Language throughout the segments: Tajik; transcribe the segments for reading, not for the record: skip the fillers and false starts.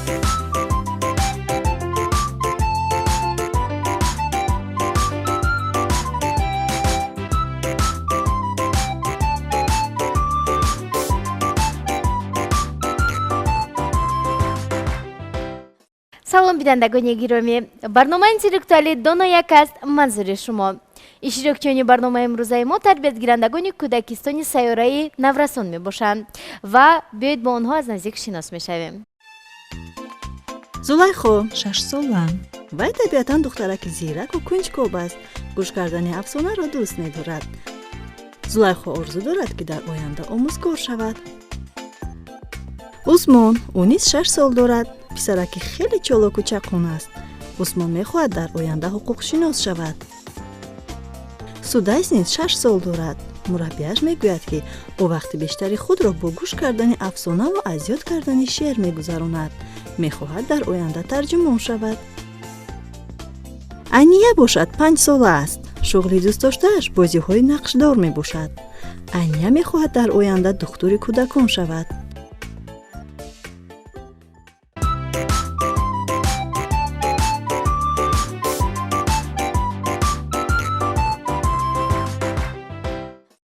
Салом, бинандагони гиромӣ! Барномаи интеллектуалии «Доно як» аст манзури шумо. Иштирокчиёни барномаи имрӯзаи мо тарбиятгирандагони кӯдакистони сайёраи Наврасон мебошанд ва биёед, бо онҳо аз наздик шинос мешавем. Зулайхо. 6-сола. Вай табиатан духтараки зираку кунҷков аст, гӯш кардани афсонаро дӯст медорад. Зулайхо орзу дорад, ки дар оянда омӯзгор шавад. Усмон. Ӯ низ 6 сол дорад, писараки хеле чолоку чаққун аст. Усмон мехоҳад дар оянда ҳуқуқшинос шавад. Судайс низ 6 сол дорад. Мураббиаш мегӯяд, ки ӯ вақти бештари худро бо гӯш кардани афсонаву аз ёд кардани шеър мегузаронад, мехоҳад дар оянда тарҷумон шавад. Ания бошад 5-сола аст. Шуғли дӯстдоштааш бозиҳои нақшдор мебошад. Ания мехоҳад дар оянда духтури кӯдакон шавад.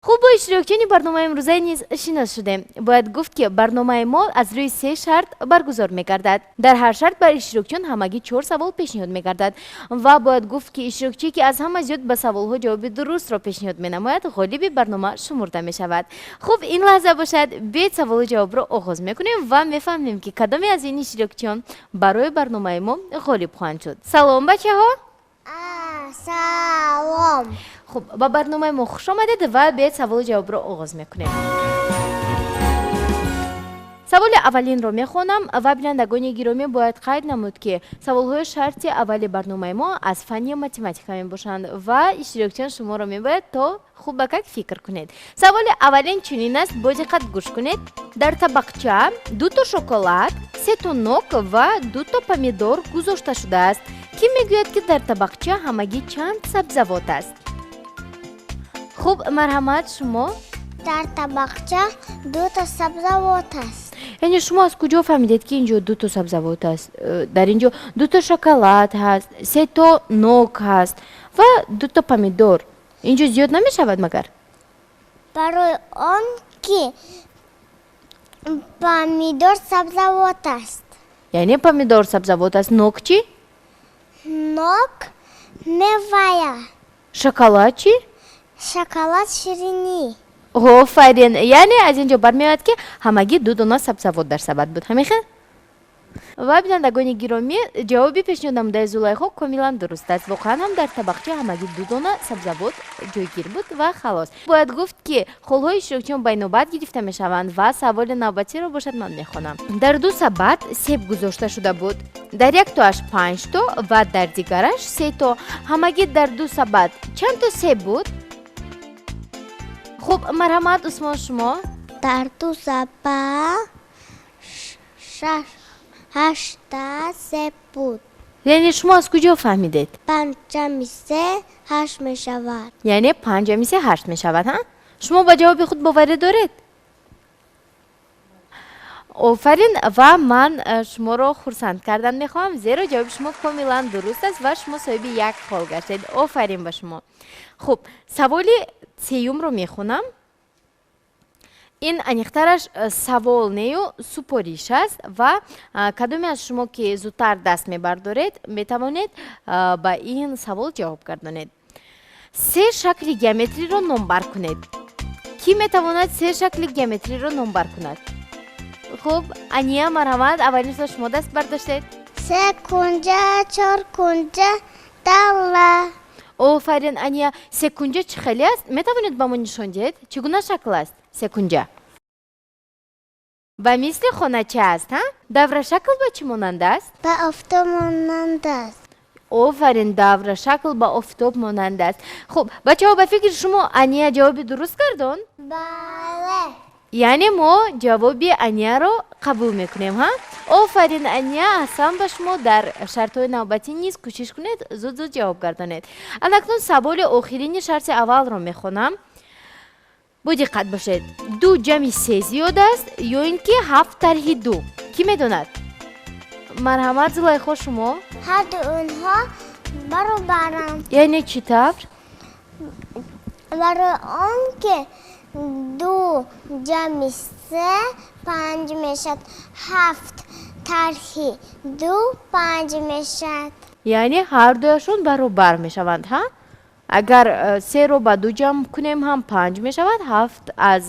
Хуб, бо иштирокчиёни барномаи имрӯза низ шинос шудем. Бояд гуфт, ки барномаи мо аз рӯи се шарт баргузор мегардад. Дар ҳар шарт ба иштирокчиён ҳамагӣ чор савол пешниҳод мегардад ва бояд гуфт, ки иштирокчие, ки аз ҳама зиёд ба саволҳо ҷавоби дурустро пешниҳод менамояд, ғолиби барнома шумурда мешавад. Хуб, ин лаҳза бошад, биёед, саволу ҷавобро оғоз мекунем ва мефаҳмем, ки кадоме аз ин иштирокчиён барои барномаи мо ғолиб хоҳанд шуд. Салом, бачаҳо! Салом. Хуб, ба барномаи мо хуш омадед ва биёед, саволу ҷавобро оғоз мекунем. Саволи аввалинро мехонам ва, бинандагони гиромӣ, бояд қайд намуд, ки саволҳои шарти аввали барномаи мо аз фанни математика мебошанд ва иштирокчиён, шуморо мебояд то хубакак фикр кунед. Саволи аввалин чунин аст, бо диққат гӯш кунед. Дар табақча дуто шоколад, сето нок ва дуто помидор гузошта шудааст. Кӣ мегӯяд, ки дар табақча ҳамагӣ чанд сабзавот аст? Хуб, марҳамат, шумо. Дар табақча дута сабзавот аст. Яъне шумо аз куҷо фаҳмидед, ки инҷо дуто сабзавот аст? Дар инҷо дуто шоколад ҳаст, сето нок ҳаст ва дуто помидор. Инҷо зиёд намешавад магар? Барои он ки помидор сабзавот аст. Яъне помидор сабзавот аст. Нок чӣ? Нок мевая. Шоколад чӣ? Шоколад ширинӣ. Офарин! Яъне аз ин ҷо бармеояд, ки ҳамагӣ ду дона сабзавот дар сабат буд, ҳамин хел? Ва, бинандагони гиромӣ, ҷавоби пешниҳод намудаи Зулайхо комилан дуруст аст. Воқеан ҳам дар табақча ҳамагӣ ду дона сабзавот ҷойгир буд ва халос. Бояд гуфт, ки холҳои иштирокчиён байнобат гирифта мешаванд ва саволи навбатиро бошад ман мехонам. Дар ду сабат себ гузошта шуда буд. Дар яктоаш панҷто ва дар дигараш сето. Ҳамагӣ дар ду сабат чанд то себ буд? Хуб, марҳамат, Усмон, шумо. Дар ду сабат шаш ҳашта себ буд. Яъне шумо аз куҷо фаҳмидед? Панҷ ҷамъи се ҳашт мешавад. Яъне панҷ ҷамъи се ҳашт мешавад, ҳа? Шумо ба ҷавоби худ боварӣ доред? Офарин! Ва ман шуморо хурсанд кардан мехоҳам, зеро ҷавоби шумо комилан дуруст аст ва шумо соҳиби як хол гаштед. Офарин ба шумо! Хуб, саволи сеюмро мехонам. Ин аниқтараш савол нею, супориш аст ва кадоме аз шумо, ки зудтар даст мебардоред, метавонед ба ин савол ҷавоб гардонед. Се шакли геометриро номбар кунед. Кӣ метавонад се шакли геометриро номбар кунад? Хуб, Ания, марҳамат, аввалин шумо шумо даст бардоштед. Се кунҷа, чор кунҷа, давра. Офарин, Ания! Секунҷа чӣ хеле аст, метавонед ба мо нишон диҳед, чӣ гуна шакл аст секунҷа? Ба мисли хонача аст, ҳа? Даврашакл ба чӣ монанд аст? Ба офтоб монанд аст. Офарин, даврашакл ба офтоб монанд аст. Хуб, бачаҳо, ба фикри шумо, Ания ҷавоби дуруст гардонд? Бале. Яъне мо ҷавоби Анияро қабул мекунем, ҳа? Офарин, Ания, аҳсан ба шумо! Дар шартҳои навбатӣ низ кӯшиш кунед, зуд зуд ҷавоб гардонед. Анакнун саволи охирини шарти аввалро мехонам, бо диққат бошед. Ду ҷамъи се зиёд аст ё ин ки ҳафт тарҳи ду? Кӣ медонад? Марҳамат, Зулайхо, шумо? Ҳарду онҳо баробаранд. Яъне чӣ тавр? Барои он ки 2 ҷамъи 3 5 мешавад, 7 тарҳи 2 5 мешавад. Яъне ҳардуяшон баробар мешаванд, ҳа? Агар 3-ро ба 2 ҷамъ кунем ҳам 5 мешавад, 7 аз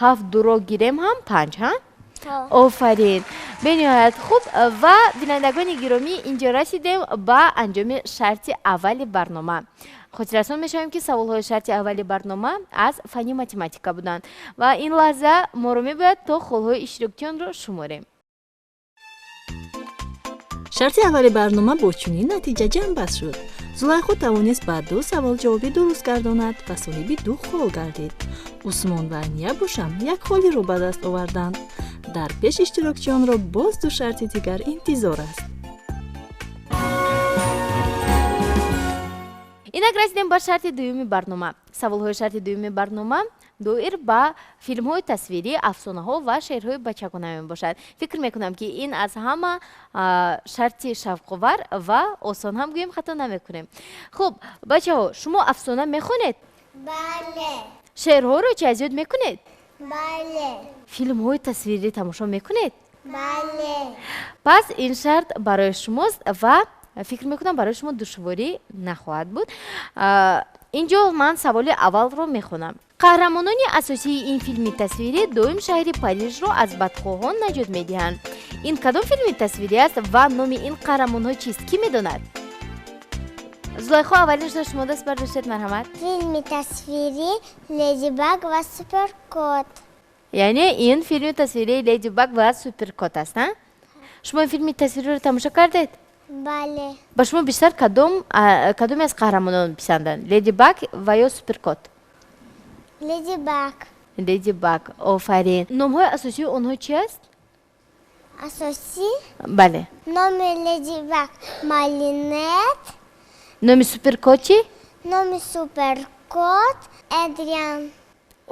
7 2-ро гирем ҳам 5, ҳа? Офарин, бениҳоят хуб. Ва бинандагони гиромӣ, инҷо расидем ба анҷоми шарти аввали барнома. Хотиррасон мешавем, ки саволҳои шарти аввали барнома аз фанни математика буданд ва ин лаҳза моро мебояд то холҳои иштирокчиёнро шуморем. Шарти аввали барнома бо чунин натиҷа ҷамъбаст шуд. Зулайхо тавонист ба 2 савол ҷавоби дуруст гардонад ва соҳиби 2 хол гардид. Усмон ва Ания бошам 1 холиро ба даст оварданд. Дар пеш иштирокчиёнро боз 2 шарти дигар интизор аст. Инак расидем ба шарти дуюми барнома. Саволҳои шарти дуюми барнома доир ба филмҳои тасвирӣ, афсонаҳо ва шеърҳои бачагона мебошад. Фикр мекунам, ки ин аз ҳама шарти шавқовар ва осон ҳам гӯем хато намекунем. Хуб, бачаҳо, шумо афсона мехонед? Бале. Шеърҳоро чӣ аз ёд мекунед? Бале. Филмҳои тасвирӣ тамошо мекунед? Бале. Пас ин шарт барои шумост ва фикр мекунам барои шумо душворӣ нахоҳад буд. Инҷо ман саволи аввалро мехонам. Қаҳрамонони асосии ин филми тасвирӣ доим шаҳри Парижро аз бадхоҳон наҷот медиҳанд. Ин кадом филми тасвирӣ аст ва номи ин қаҳрамонҳо чист? Кӣ медонад? Зулайхо, аввалин шуда шумо даст бардоштед, марҳамат. Филми тасвирӣ Леди Баг ва Суперкот. Яъне ин филми тасвирии Леди Баг ва Суперкот аст, а? Шумо ин филми тасвириро тамошо кардед? Бале. Ба шумо бештар кадоме аз қаҳрамонон писанданд? Леди Баг ва ё Суперкот? Леди Баг. Леди Баг, офарин. Номҳои асосии онҳо чи аст? Асосӣ? Бале. Номи Леди Баг Малинет. Номи Суперкот чи? Номи Суперкот Эдриан.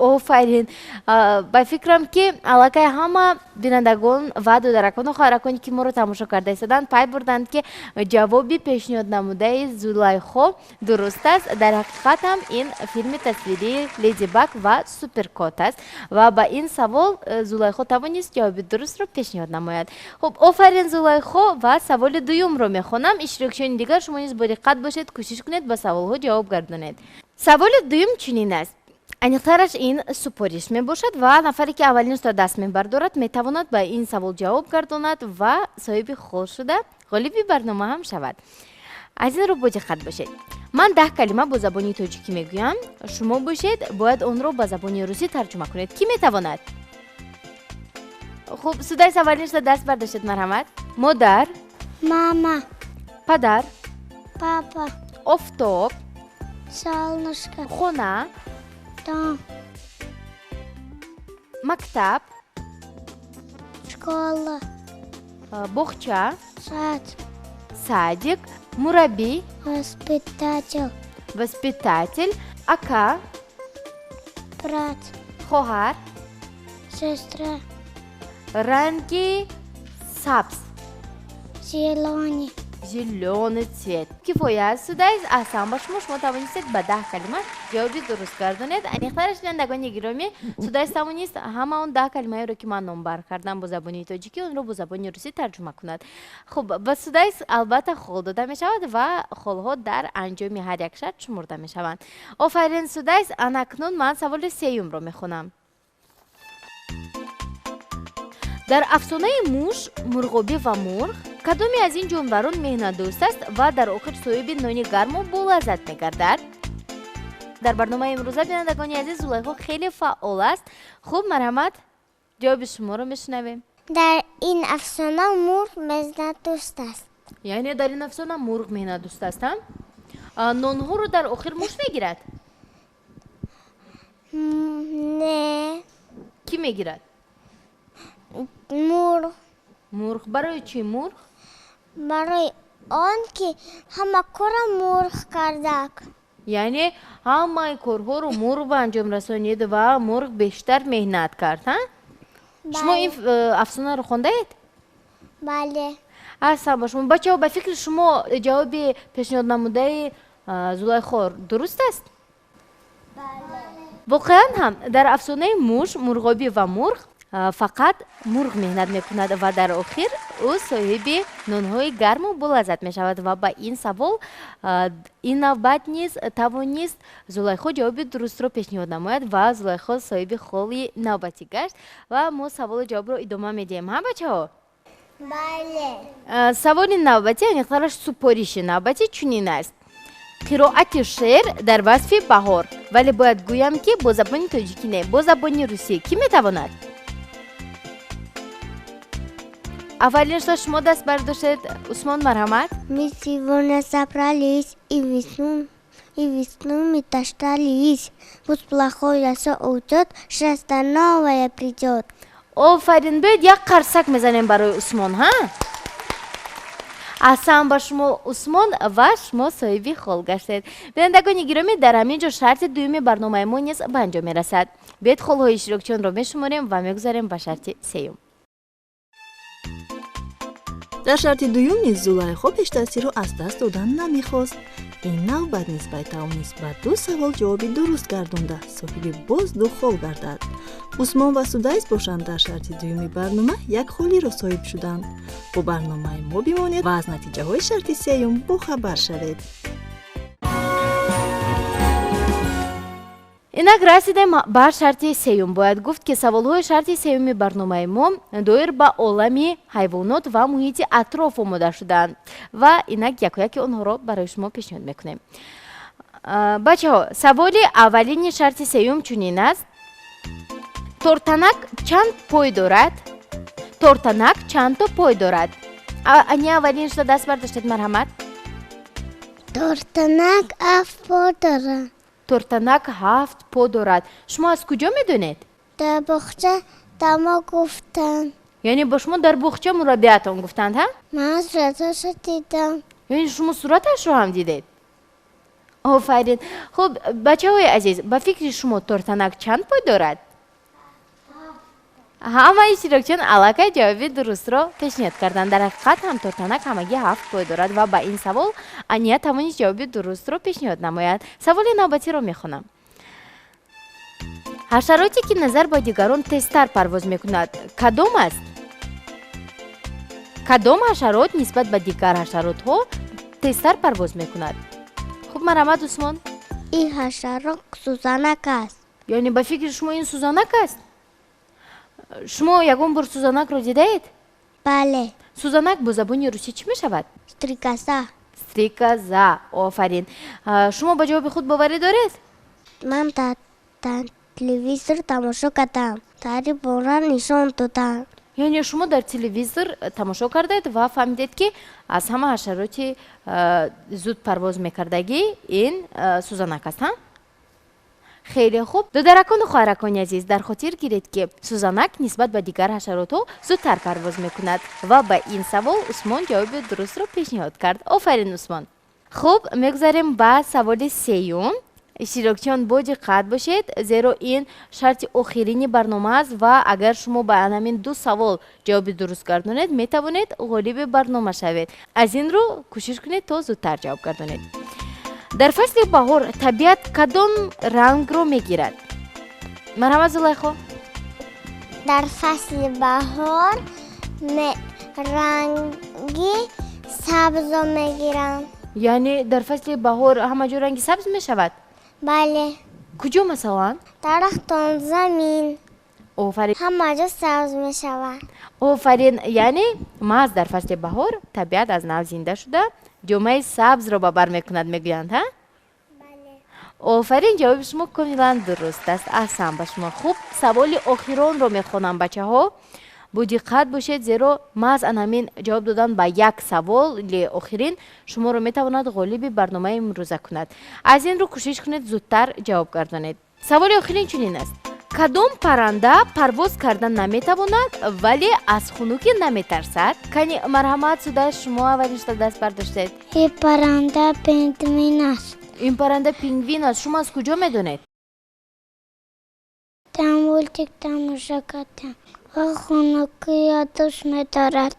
Офарин. Ба фикрам, ки аллакай ҳама бинандагон ва додаракону хоҳараконе, ки моро тамошо карда истоданд, пай бурданд, ки ҷавоби пешниҳод намудаи Зулайхо дуруст аст. Дар ҳақиқат ҳам ин филми тасвирии Леди Баг ва Суперкот аст ва ба ин савол Зулайхо тавонист ҷавоби дурустро пешниҳод намояд. Хуб, офарин, Зулайхо. Ва саволи дуюмро мехонам. Иштирокчиёни дигар, шумо низ бо диққат бошед, кӯшиш кунед ба саволҳо ҷавоб гардонед. Саволи дуюм чунин аст. Аниқтараш ин супориш мебошад ва нафаре, ки аввалин шуда даст мебардорад, метавонад ба ин савол ҷавоб гардонад ва соҳиби хол шуда ғолиби барнома ҳам шавад. Аз ин рӯ бо диққат бошед. Ман 10 калима бо забони тоҷикӣ мегӯям, шумо бошед бояд онро ба забони русӣ тарҷума кунед. Кӣ метавонад? Хуб, Судайс, аввалин шуда даст бардоштед, марҳамат. Модар. Мама. Падар. Папа. Офтоб. Солнышко. Хона. Дом. Мактаб. Школа. Боғча. Сад. Садик. Мураббӣ. Воспитатель. Воспитатель. Ака. Брат. Хоҳар. Сестра. Ранги сабз. Зелёный. Зелёный цвет. Кифоя аст, Судайс. Аҳсан ба шумо, шумо тавонистед ба 10 калима ҷавоби дуруст гардонед. Аниқтараш, бинандагони гиромӣ, Судайс тавонист ҳама он 10 калимаеро, ки ман номбар кардам бо забони тоҷикӣ, онро бо забони русӣ тарҷума кунад. Хуб, ба Судайс албатта хол дода мешавад ва холҳо дар анҷоми ҳар як шарт шумурда мешаванд. Офарин, Судайс. Анакнун ман саволи сеюмро мехонам. Дар афсонаи муш, мурғобӣ ва мурғ кадоме аз ин ҷонварон меҳнатдӯст аст ва дар охир соҳиби нони гарму болаззат мегардад? Дар барномаи имрӯза, бинандагони азиз, Зулайхо хеле фаъол аст. Хуб, марҳамат, ҷавоби шуморо мешунавем. Дар ин афсона мурғ меҳнатдӯст аст. Яъне дар ин афсона мурғ меҳнатдӯст аст, ҳа? Нонҳоро дар охир муш мегирад? Не. Кӣ мегирад? Мурғ. Мурғ. Барои чӣ мурғ? Барои он ки ҳама корро мурғ кардак. Яъне ҳамаи корҳоро мурғ ба анҷом расонид ва мурғ бештар меҳнат кард, ҳа? Шумо ин афсонаро хондаед? Бале. Аҳсан ба шумо. Бачаҳо, ба фикри шумо ҷавоби пешниҳоднамудаи Зулайхо дуруст аст? Воқеан ҳам, дар афсонаи муш, мурғобӣ ва мурғ фақат мурғ меҳнат мекунад ва дар охир ӯ соҳиби нонҳои гарму болаззат мешавад. Ва ба ин савол ин навбат низ тавонист Зулайхо ҷавоби дурустро пешниҳод намояд ва Зулайхо соҳиби холи навбатӣ гашт. Ва мо саволу ҷавобро идома медиҳем, ҳа, бачаҳо? Бале. Саволи навбатӣ, аниқтараш супориши навбатӣ чунин аст: қироати шеър дар васфи баҳор, вале бояд гӯям, ки бо забони тоҷикӣ не, бо забони русӣ. Кӣ метавонад? Аввалин шуда шумо даст бардоштед, Усмон, марҳамат. Мы сегодня собрались и весну мы дождались. Пусть плохое все уйдет, счастье новое придет. Офарин! Биёед, як қарсак мезанем барои Усмон. Ҳа, аҳсан ба шумо, Усмон, ва шумо соҳиби хол гаштед. Бинандагони гиромӣ, дар ҳамин ҷо шарти дуюми барномаи мо низ ба анҷом мерасад. Биёед, холҳои иштирокчиёнро мешуморем ва мегузарем ба шарти сеюм. Дар шарти дуюм низ Зулайхо пештастиро аз даст додан намехост. Ин навбат низ вай тавонист ба ду савол ҷавоби дуруст гардонда, соҳиби боз ду хол гардад. Усмон ва Судайс бошанд, дар шарти дуюми барнома як холиро соҳиб шуданд. Бо барномаи мо бимонед ва аз натиҷаҳои шарти сеюм бохабар шавед. Инак расидем ба шарти сеюм. Бояд гуфт, ки саволҳои шарти сеюми барномаи мо доир ба олами ҳайвонот ва муҳити атроф омода шудаанд ва инак якояки онҳоро барои шумо пешниҳод мекунем. Бачаҳо, саволи аввалини шарти сеюм чунин аст: тортанак чанд пой дорад? Тортанак чандто пой дорад? Ани, аввалин шуда даст бардоштед, марҳамат. Тортанак ҳафт по дорад. Тортанак ҳафт по дорад. Шумо аз куҷо медонед? Дар боғча ба мо гуфтанд. Яъне ба шумо дар боғча мураббиятон гуфтанд, ҳа? Ман сураташро дидам. Яъне шумо сураташро ҳам дидед? Офарин! Хуб, бачаҳои азиз, ба фикри шумо тортанак чанд пой дорад? Ҳамаи иштирокчиён аллакай ҷавоби дурустро пешниҳод карданд. Дар ҳақиқат ҳам тортанак ҳамагӣ ҳафт пой дорад ва ба ин савол Ания тавонист ҷавоби дурустро пешниҳод намояд. Саволи навбатиро мехонам: ҳашароте, ки назар ба дигарон тезтар парвоз мекунад, кадом аст? Кадом ҳашарот нисбат ба дигар ҳашаротҳо тезтар парвоз мекунад? Хуб, марҳамат, Усмон. Ин ҳашарот сӯзанак аст. Яъне ба фикри шумо ин сӯзанак аст? Шумо ягон бор сӯзанакро дидаед? Бале. Сӯзанак бо забони русӣ чӣ мешавад? Стрекоза. Стрекоза, офарин! Шумо ба ҷавоби худ боварӣ доред? Ман дар телевизор тамошо кардам, тари бора нишон доданд. Яъне шумо дар телевизор тамошо кардаед ва фаҳмидед, ки аз ҳама ҳашароти зуд парвоз мекардагӣ ин сӯзанак аст, ҳа? Хеле хуб. Додаракону хоҳаракони азиз, дар хотир гиред, ки сӯзанак нисбат ба дигар ҳашаротҳо зудтар парвоз мекунад ва ба ин савол Усмон ҷавоби дурустро пешниҳод кард. Офарин, Усмон! Хуб, мегузарем ба саволи сеюм. Иштирокчиён, бо диққат бошед, зеро ин шарти охирини барнома аст ва агар шумо ба ҳамин ду савол ҷавоби дуруст гардонед, метавонед ғолиби барнома шавед. Аз ин рӯ кӯшиш кунед, то зудтар ҷавоб гардонед. Дар фасли баҳор табиат кадом рангро мегирад? Марҳамат, Зулайхо. Дар фасли баҳор ранги сабзро мегиранд. Яъне дар фасли баҳор ҳама ҷо ранги сабз мешавад? Бале. Куҷо, масалан? Дарахтон, замин. Офарин! Ҳама ҷо сабз мешавад. Офарин! Яъне маҳз дар фасли баҳор табиат аз нав зинда шуда, ҷомаи сабзро ба бар мекунад, мегӯянд, ҳа? Офарин, ҷавоби шумо комилан дуруст аст. Аҳсан ба шумо! Хуб, саволи охиронро мехонам. Бачаҳо, бо диққат бошед, зеро маҳз ан ҳамин ҷавоб додан ба як саволи охирин шуморо метавонад ғолиби барномаи имрӯза кунад. Аз ин рӯ кӯшиш кунед, зудтар ҷавоб гардонед. Саволи охирин чунин аст: кадом парранда парвоз карда наметавонад, вале аз хунукӣ наметарсад? Кани, марҳамат, Суда, шумо аввалин шуда даст бардоштед. Ин парранда пингвин аст. Ин парранда пингвин аст. Шумо аз куҷо медонед? Дар мультик тамошо кардам ва хунукиро дӯст медорад.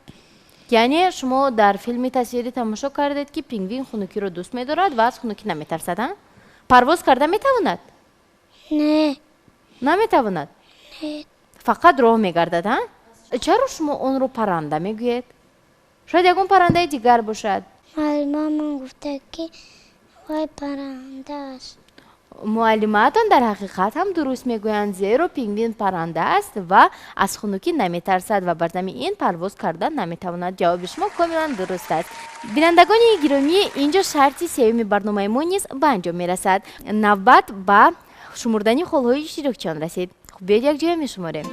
Яъне шумо дар филми тасвирӣ тамошо кардед, ки пингвин хунукиро дӯст медорад ва аз хунукӣ наметарсад, а? Парвоз карда метавонад? Не. Наметавонад? Не. Фақат роҳ мегардад, а? Чаро шумо онро парранда мегӯед? Шояд ягон паррандаи дигар бошад. Муаллимамон гуфта, ки вай парранда аст. Муаллимаатон дар ҳақиқат ҳам дуруст мегӯянд, зеро пингвин парранда аст ва аз хунукӣ наметарсад ва бар замин ин парвоз карда наметавонад. Ҷавоби шумо комилан дуруст аст. Бинандагони гиромӣ, инҷо шарти сеюми барномаи мо низ ба анҷом мерасад. Навбат ба шумурдани холҳои иштирокчиён расид. Хуб, биёед якҷоя мешуморем.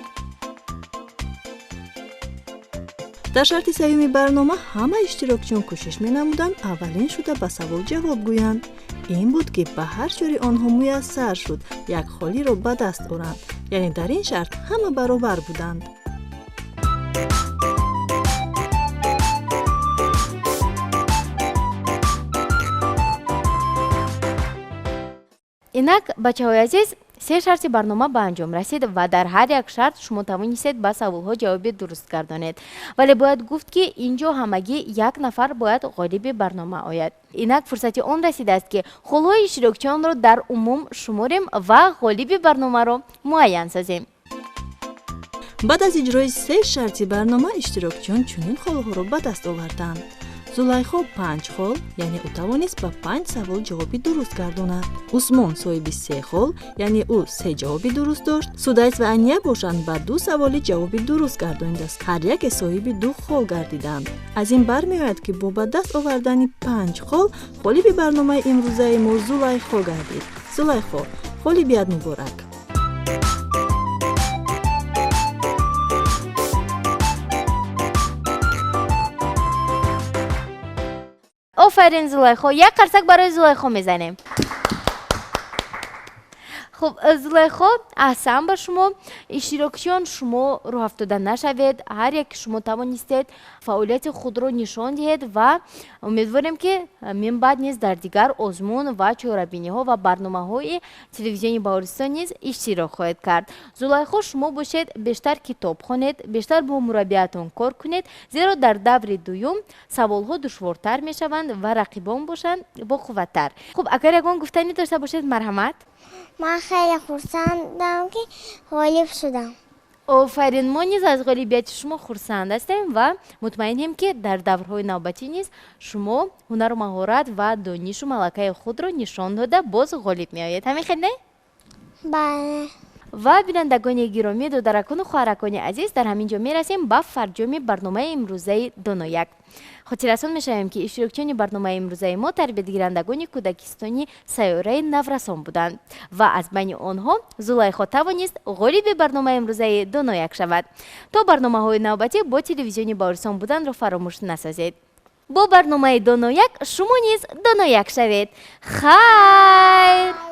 Дар шарти сеюми барнома ҳама иштирокчиён кӯшиш менамуданд аввалин шуда ба савол ҷавоб гӯянд. Ин буд, ки ба ҳар чори онҳо муяссар шуд як холиро ба даст оранд, яъне дар ин шарт ҳама баробар буданд. Инак, бачаҳои азиз, се шарти барнома ба анҷом расид ва дар ҳар як шарт шумо тавонистед ба саволҳо ҷавоби дуруст гардонед. Вале бояд гуфт, ки ин ҷо ҳамагӣ як нафар бояд ғолиби барнома ояд. Инак фурсати он расидааст, ки холҳои иштирокчиёнро дар умум шуморем ва ғолиби барномаро муайян созем. Баъд аз иҷрои се шарти барнома иштирокчиён чунин холҳоро ба даст оварданд. Зулайхо 5 хол, яъне ӯ тавонист ба 5 савол ҷавоби дуруст гардонад. Усмон соҳиби 3 хол, яъне ӯ 3 ҷавоби дуруст дошт. Судайс ва Ания бошанд ба 2 саволи ҷавоби дуруст гардонидааст. Ҳар яке соҳиби 2 хол гардиданд. Аз ин бармеояд, ки бо ба даст овардани 5 хол ғолиби барномаи имрӯзаи мо Зулайхо гардид. Зулайхо, ғолибият муборак! Офарин, Зулайхо! Як қарсак барои Зулайхо мезанем. Хуб, Зулайхо, аҳсан ба шумо. Иштирокчиён, шумо рӯҳафтода нашавед. Ҳар яке шумо тавонистед фаъолияти худро нишон диҳед ва умедворем, ки минбаъд низ дар дигар озмун ва чорабиниҳо ва барномаҳои телевизиони Баҳористон низ иштирок хоҳед кард. Зулайхо, шумо бошед, бештар китоб хонед, бештар бо мураббиятон кор кунед, зеро дар даври дуюм саволҳо душвортар мешаванд ва рақибон бошанд боқувваттар. Хуб, агар ягон гуфтанӣ дошта бошед, марҳамат. Ман хеле хурсандам, ки ғолиб шудам. Офарин, мо низ аз ғолибияти шумо хурсанд ҳастем ва мутмаинем, ки дар даврҳои навбатӣ низ шумо ҳунару маҳорат ва донишу малакаи худро нишон дода боз ғолиб меоед. Ҳамин хел, не? Бале. Ва бинандагони гиромӣ, додаракону хоҳаракони азиз, дар ҳамин ҷо мерасем ба фарҷоми барномаи имрӯзаи Донояк. Хотиррасон мешавем, ки иштирокчиёни барномаи имрӯзаи мо тарбиятгирандагони кӯдакистони сайёраи наврасон буданд ва аз байни онҳо Зулайхо тавонист ғолиби барномаи имрӯзаи Донояк шавад. То барномаҳои навбатӣ бо телевизиони Баҳористон буданро фаромӯш насозед. Бо барномаи Донояк шумо низ донояк шавед. Хайр!